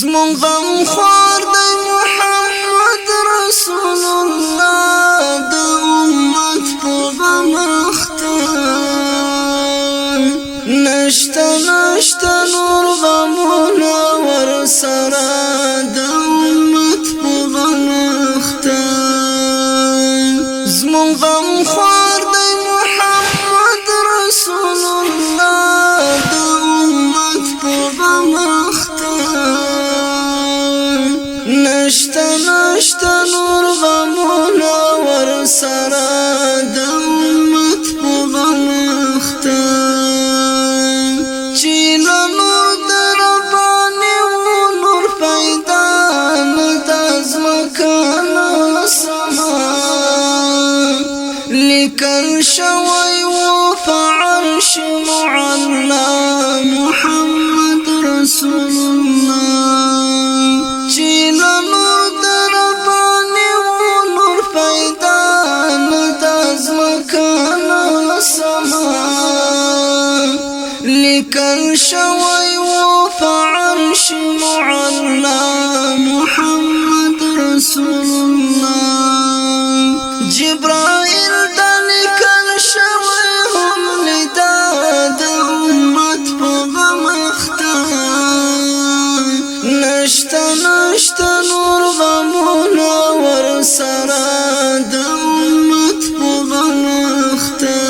زمون غم خوار دی محمد رسول الله، د امت په غم اخته. نشته نشته نور غمونه ورسره، د امت په غم اخته. زمون غم خوار دی محمد رسول الله، د امت په غم اخته. نشته نشته نور غمونه ورسره، د امت په غم اخته. چې له نور د رباني و نور پیدا نه د ځمکه نه سما، لیکل شوی و په عرش معلا محمد رسول الله. چې له نور د رباني و نور پیدا نه د ځمکه نه سما، لیکل شوی و په عرش معلا محمد رسول الله. جبرائیل د لیکل شوی هم لیدا، د امت په غم اخته. نشته نشته نور غمونه ورسره، د امت په غم اخته.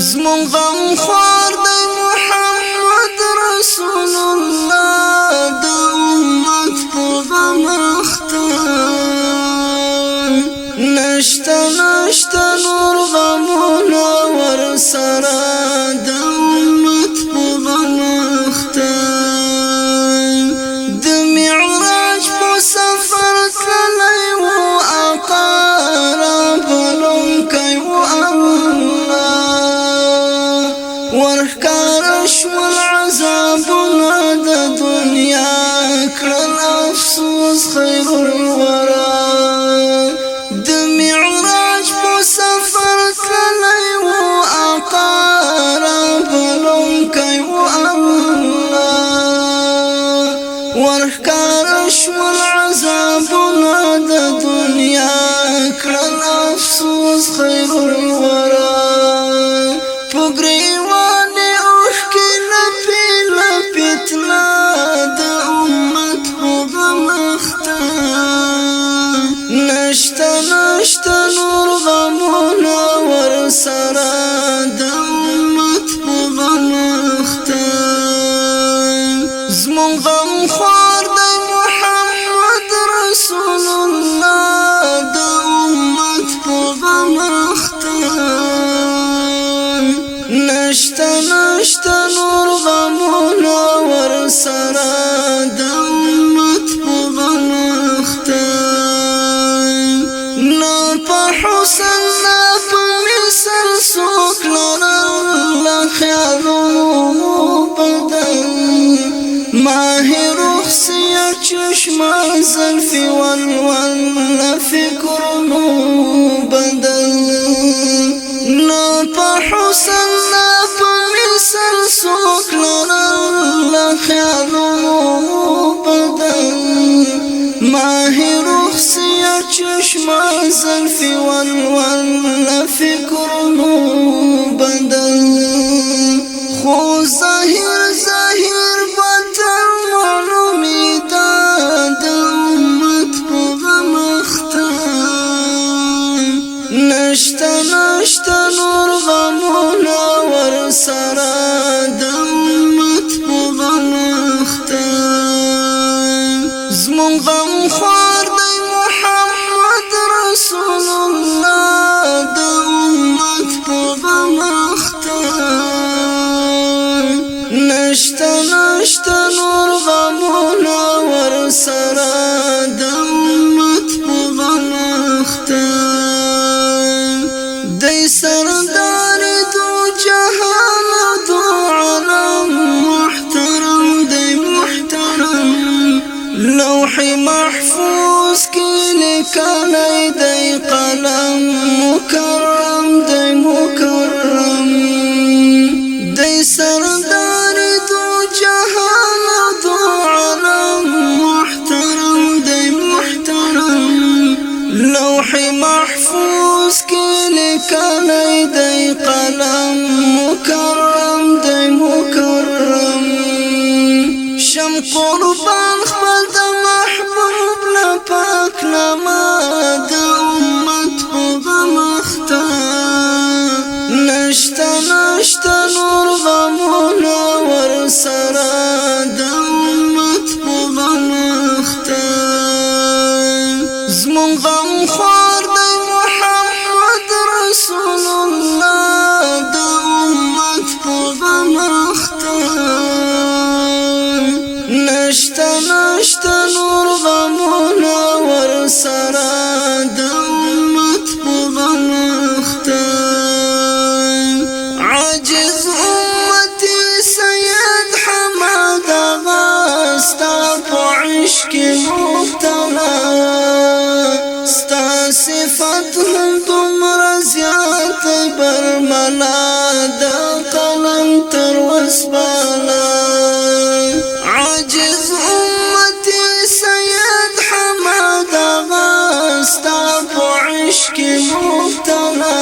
زمون غم خوار دی محمد رسول الله، د امت په غم اخته. نشته نشته نور غمونه ورسره، د امت په غم اخته. د معراج په سفر تللی و آقا، رابلونکی و الله. ورښکاره شول عذابونه د دنیا، کړل افسوس خیر الورا. د معراج په سفر تللی و آقا، رابلونکی و الله. ورښکاره شول عذابونه د دنیا، کړل افسوس خیر الورا. په ګریوان اوښکې لپې لپې تله، د امت په غم اخته. نشته نشته نور غمونه ورسره، د امت په غم اخته. زمون غم خوار دی محمد رسول الله، د امت په غم اخته. نشته نشته نور غمونه ورسره، د امت په غم اخته. نه په حسن نه په مثل څوک لرل خیالونو بدل، ماه رخصیه چشم زلفی ولول فکرونو بدل. نه په حسن نه په مثل څوک لرل خیالونو بدل، ماه رخصیه چشم زلفی ولول فکرونو بدل. خو ظاهر ظاهر بدل معلومی دا، د امت په غم اخته. نشته نشته نور غمونه ورسره، د امت په غم اخته. زمون غم خوار دی محمد رسول الله، د امت په غم اخته. نشته نشته نور غمونه ورسره، د امت په غم اخته. دی سردار دو جهان دو عالم، محترم دی محترم. لوح محفوظ کې لیکلی دی قلم، مکرم دی مکرم. دی سردار دو جهان دو مکرم دی مکرم. شم قربان خپل د محبوب له پاک نامه، د امت په غم اخته. نشته نشته نور غمونه ورسره، د امت په غم اخته. زمونږ غم خوار دی محمد رسول الله، د امت په غم اخته. نشته نشته نور غمونه ورسره، د امت په غم اخته. عاجز امتي سید حماد غاستا په عشق مبتلا، ستا صفت هم دومره زیات برملا، د قلم تر وسبالا. عاجز امتي سید حماد غاستا په عشق مبتلا،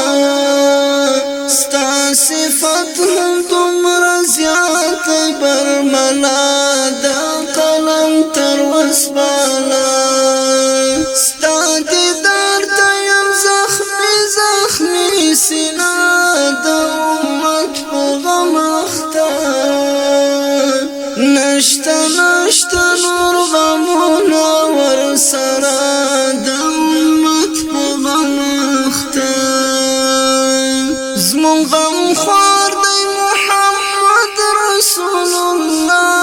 ستا صفت هم دومره زیات برملا، د قلم تر وسبالا. ستا دیدار ته یم زخمی زخمی سینا، د امت په غم اخته. نشته نشته نور غمونه ورسره، د امت په غم اخته. زمونږ غم خوار دی محمد رسول الله.